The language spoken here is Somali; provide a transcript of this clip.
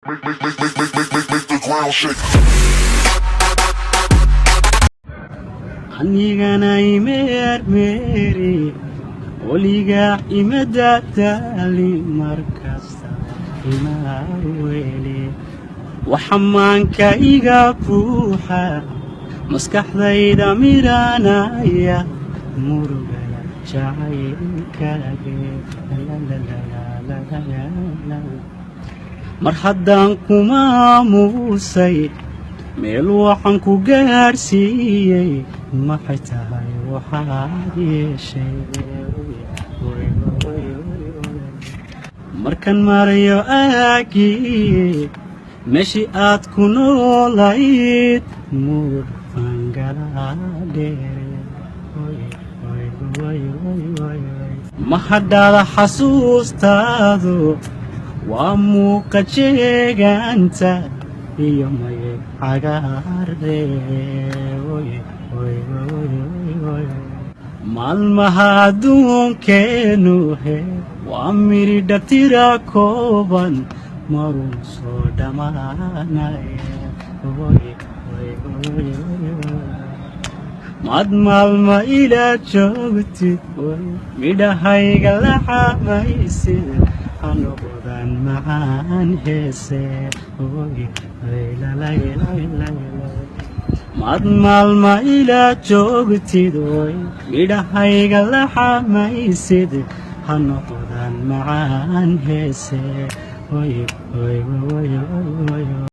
Make, make, make, make, make, make, make, make the ground shake. Anigana imeermeeri, weligaa ima daadaali, markasta ima weli. Waxamaanka iga buuxa, maskaxdayda miranaya, murugada jacaylkaage. Mar haddaan kumaamuusay, meel waxaan ku gaadhsiiyey, maxay tahay waxaad yeeshay? Markan marayo aagii meeshii aad ku noolayd, muurfan galaadheere. Mahadhaada xasuustaadu waa muuqa jeegaanta iyo maye cagaare. Maalmaha adduunkeenu he waa miridha tira kooban, maruu soo dhammaanaya. Maad maalma ilaa joogtid, midhahayga la xamaysid, ha noqdaan macaan heese. Maad maalma ilaa joogtid, midhahayga la xamaysid, ha noqdaan macaan heese.